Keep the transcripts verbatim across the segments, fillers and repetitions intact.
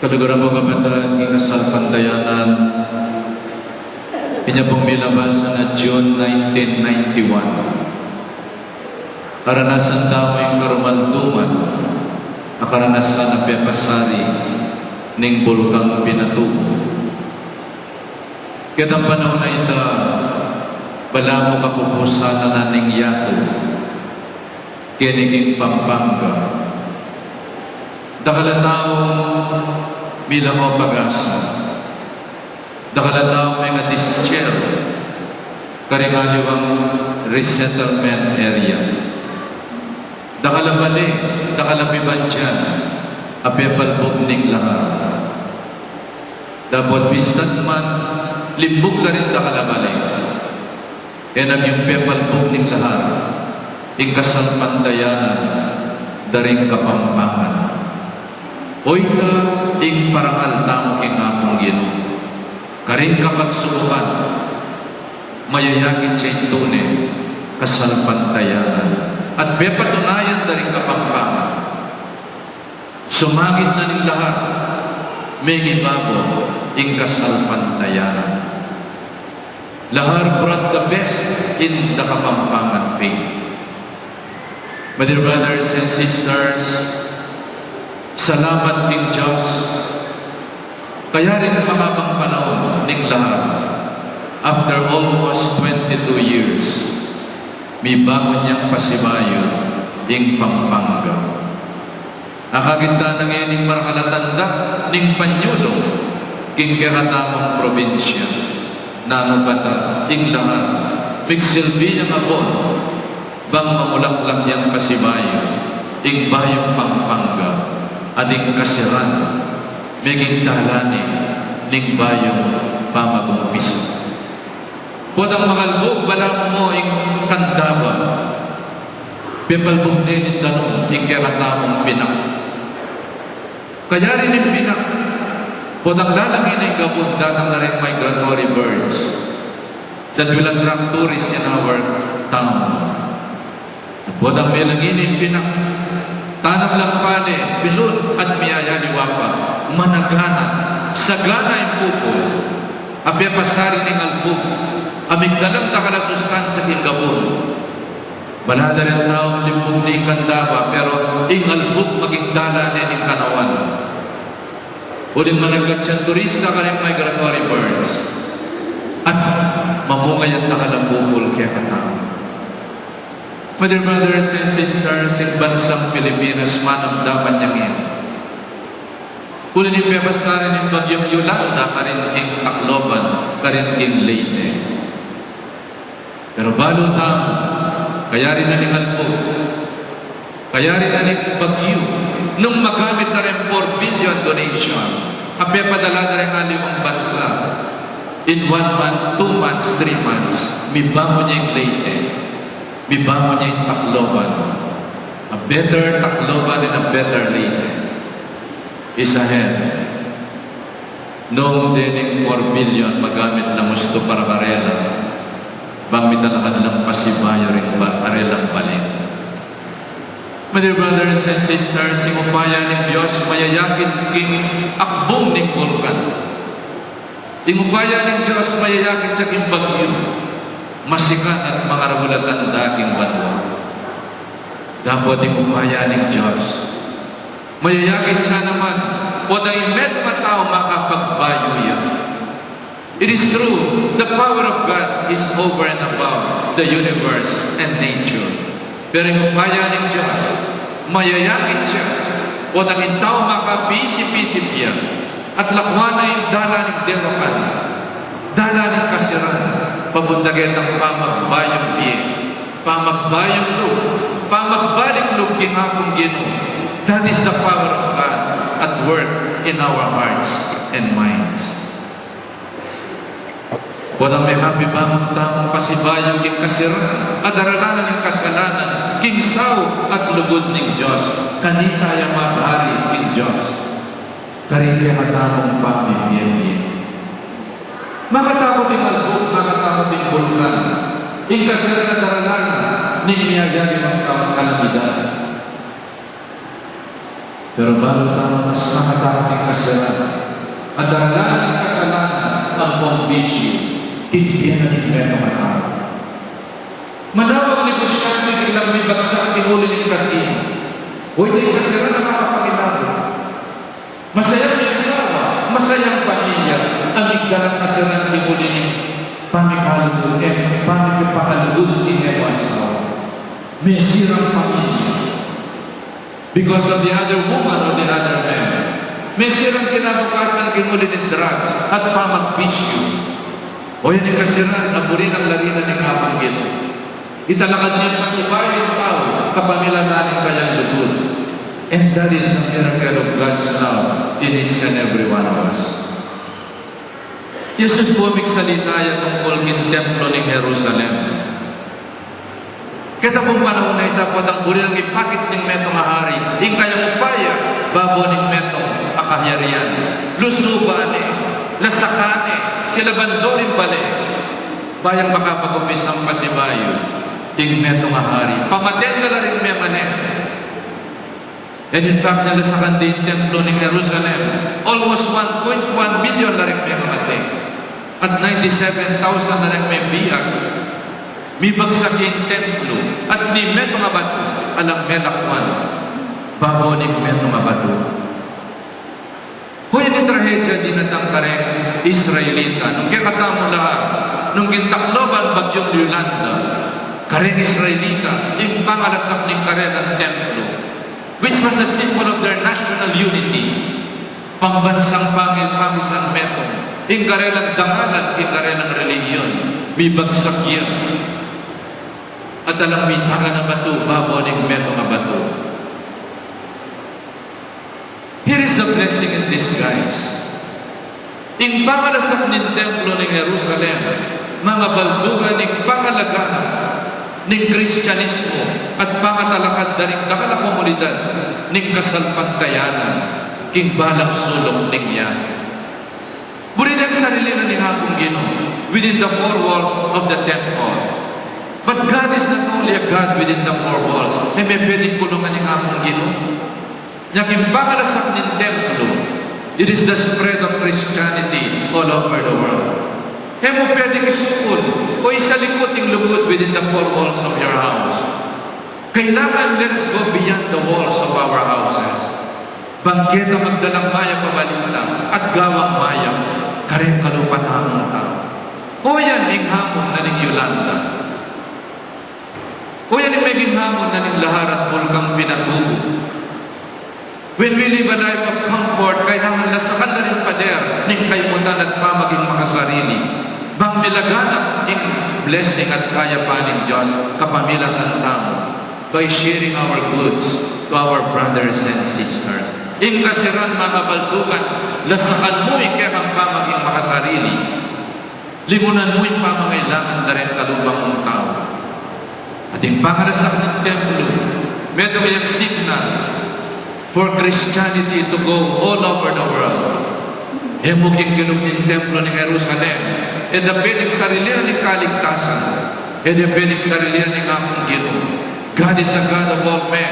Kaluguran ku, kapatad, king kasalpantayanan, inya pung milabas na June nineteen ninety-one. Karanasan tamu ing karumalduman a karanasan a pepasari ning Bulkang Pinatubo. Ketang panaun a ita, balamu kapupusan na ning yatu keni king Pampanga. Dakal a taung milango pag-asa. Dakal a taung mengadisechar karing aliwang resettlement area. Dakal a bale, dakal a pibandian a pepalbug ning lahar. Dapot bistat man, limbug la ring dakal a bale. E na ing pepalbug ning lahar ing kasalpantayanan da ring Kapampangan. Oyta ing parangal tamu king Apung Ginu. Karing kapagsubukan, mayayakit ya ing tune kasalpantayanan at pepatunayan da ring Kapampangan. Sumagit na ning lahar, mengibabaw ing kasalpantayanan. Lahar brought the best in the Kapampangan faith. My dear brothers and sisters, salamat king Dios. Kayari ning makabang panaun ning lahar, after almost twenty-two years, mibangun yang pasibayu ing Pampanga. Akakit tana ngeni ing marakal a tanda ning panyulung king kekatamung probinsya. Nanu pa ta, ing lahar migsilbi yang abon bang mamulaklak yang pasibayu ing bayung Pampanga at ing kasiran meging dalan ne ning bayung pamagumpisa. Potang makalbug, balamu mu ing Candaba, pepalbug ne ning danum ing kekatamung pinak. Kayari ning pinak, potang lalaki ne ing gabun, datang na ring migratory birds that will attract tourists in our town. Potang melangi ne ing pinak, tanam lang pale, pilun at miyayaliwa pa, managana, sagana ing pupul a pepasari ning albug a migdalang dakal a sustansya king gabun. Bala da ring taung limbug ne ing Candaba, pero ing albug maging dalan ne ning kanawan. Uling managkat yang turista karing migratory birds at mamunga yang dakal a pupul kekatamu. My dear brothers and sisters, ing bansang Pilipinas, manamdaman yang yan. Uli ning pepasari ning bagyung Yolanda karin king Tacloban, karin king Leyte. Pero balu tamu, kayari na ning albug, kayari na ning bagyu, nung magamit na ring four billion donation a pepadala da ring aliwang bansa, in one month, two months, three months, mibangun ya ing Leyte, mibangun ya ing Tacloban. A better Tacloban and a better Leyte is ahead. Nung dening four billion magamit na mustu para karela, bang mitalakad lang pasibayu ring ba-, karelang bale. My dear brothers and sisters, ing upaya ning Dios mayayakit king akbung ning bulkan. Ing upaya ning Dios mayayakit ya king bagyu, masikan at mangaragul a tanda king banua. Dapot ing upaya ning Dios mayayakit ya naman, potang ing metung a tau makapagbayu ya. It is true, the power of God is over and above the universe and nature. Pero ing upaya ning Dios mayayakit ya, potang ing tau makapisip-isip ya at lakwan na ing dalan ning dewakan, dalan ning kasiran, papunta ketang pamagbayung bie, pamagbayung lub, pamagbalik lub king Apung Ginu. That is the power of God at work in our hearts and minds. Potang mekapibangun tamung pasibayu king kasiran a daralanan ning kasalanan, king saup at lugud ning Dios, kanita ya mabari ing Dios karing kekatamung pamibie-bie. Makatakut ing albug, makatakut ing bulkan, ing kasiran a daralanan ning miyayari mang kalamidad. Pero balu tamu, mas makatakut ing kasiran At daralan ning kasalanan ampong bisyu king bie na ning metung a tau. Manawag ning negosyante, biglang mibagsak king uli ning kasino. Uy, ning kasiran a makapangilabot. Masayang asawa, masayang pamilya, ang igganap kasiran king uli ning pamikalugud, e, pamikalugud king asawa. Masirang pamilya. Because of the other woman or the other man. Masirang kinabukasan king uli ning drugs at pamagbisyu. O yan ing kasiran a buri nang lari na ning Apung Ginu. Italakad neng pasibayu ing tau kapamilatan ning kayang lugud. And that is the miracle of God's love in each and every one of us. Jesus pu migsalita ya tungkul king templo ning Jerusalem. Keta pung panaun a ita, potang buri nang ipakit ning metung a hari ing kayang upaya babo ning metung a kayarian. Lusuban ne, lasakan ne, silaban do ring bale. Ba yang makapag-umpisang pasibayu ing metung a hari, pamaten na la ring memanen. And in fact, nalasakan de ing templo ning Jerusalem, almost one point one million la ring memamate. At ninety-seven thousand la ring mebiag. Mibagsak ing templo, at ning metung a batu, alang melakwan babo ning metung a batu. Hoy, ing trahedya a dinatang kareng Israelita, nung kekatamu la, nung king Tacloban bagyung Yolanda, kareng Israelita, ing pangalasak ning karelang templo, which was a symbol of their national unity, pambansang pangil, pamisan metung, ing karelang dangalan, ing karelang relihiyon, mibagsak ya. At alang mitagan a batu babo ning metung a batu. Here is the blessing in disguise. Ing pangalasak ning templo ning Jerusalem, mangabaldugan ing pangalaganap ning Kristianismo at pangatalakad da ring dakal a komunidad ning kasalpantayanan king balang suluk ning yatu. Buri neng sarili na ning Apung Ginu within the four walls of the temple. But God is not only a God within the four walls. E me pwedeng kulungan ning Apung Ginu. Nya king pangalasak ning templo, it is the spread of Christianity all over the world. E mu pwedeng isukul o isalikut ing lugud within the four walls of your house. Kailangan let us go beyond the walls of our houses. Bang keta magdalang mayap a balita at gawang mayap kareng kalupa tamung tau. O yan ing hamon na ning Yolanda. O yan ing meging hamon na ning Laharat Bulkang Pinatubo. When we live a life of comfort, kailangan lasakan na ring pader ning kaymutan at pamaging makasarili. Bang milaganap ing blessing at kayapan ning Dios kapamilatan tamu by sharing our goods to our brothers and sisters. Ing kasiran, mangabaldugan, lasakan mu ing kekang pamaging makasarili. Limunan mu ing pamangailangan da reng kalupa mung tau. At ing pangalasak ning templo, metung yang signal for Christianity to go all over the world. E mu king kilub ning templo ning Jerusalem, e da pwedeng sarilian ing kaligtasan, e da pwedeng sarilian ing Apung Ginu. God is a God of all men.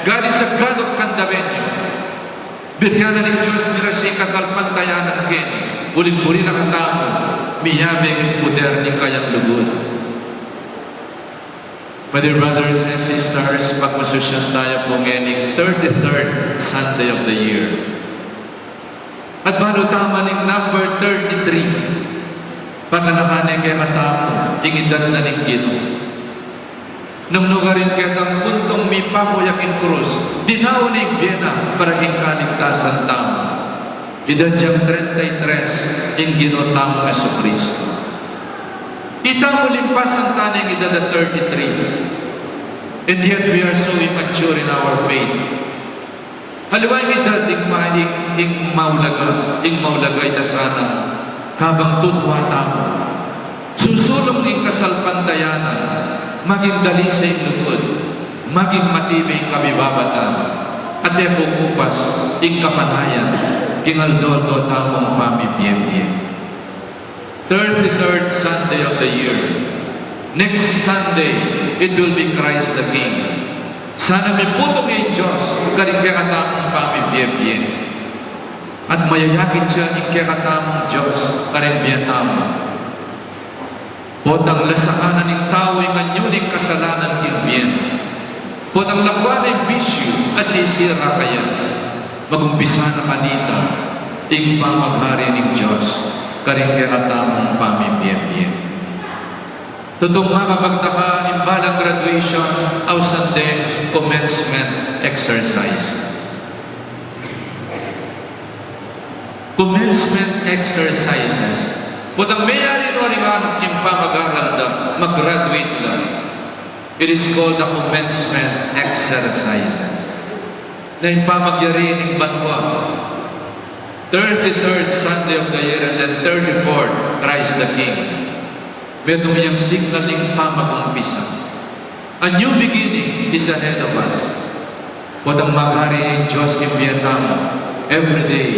God is a God of kandabenyo. Biryan na ning Dios mirasi ing kasalpantayanan keni, uling buri na katamu miyabe king puder ning kayang lugud. My dear brothers and sisters, pagmasusyan taya pu ngening thirty-third Sunday of the year. At balu tamu ning number thirty-three, paganakan ne kekatamu ing edad na ning Ginu. Nung nukarin ketang puntung mipaku ya king krus, dinau ne ing bie na para king kaligtasan tamu. Edad yang treinta y tres ing Ginu tamung Jesucristo. Itamu limpasan tana ing edad a thirty-three. And yet we are so immature in our faith. Aliwa ing edad ing ma-, ing, ing maulaga, ing maulaga ita sana, kabang tutua tamu. Susulung ing kasalpantayanan, maging dalise ing lugud, maging matibe ing kabibabatan, at e pupupas ing kapanayan king aldo-aldo tamung pamibie-bie. Thirty-third Sunday of the year. Next Sunday, it will be Christ the King. Sana miputung ya ing Dios karing kekatamung pamibie-bie. At mayayakit ya ing kekatamung Dios karing bie tamu. Potang lasakan na ning tau ing anyu ning kasalanan king bie. Potang lakuan na ing bisyu a sisira kaya. Magumpisa na kanita ing pamaghari ning Dios karing kekatamung pamibie-bie. Tutung makapagtaka ing balang graduation, ausan deng commencement exercise. Commencement exercises. Potang meyari no ring ing pamag-aral da, mag-graduate da. It is called the commencement exercises. Na ing pamagyari ning banua, thirty-third Sunday of the year and then thirty-fourth, Christ the King. Metung yang signal ning pamagumpisa. A new beginning is ahead of us. Potang maghari ing Dios king bie tamu, every day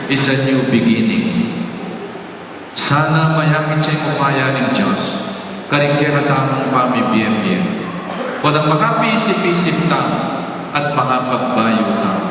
is a new beginning. Sana mayakit ya ing upaya ning Dios karing kekatamung pamibie-bie. Potang makapisip-isip tamu at makapagbayu tamu.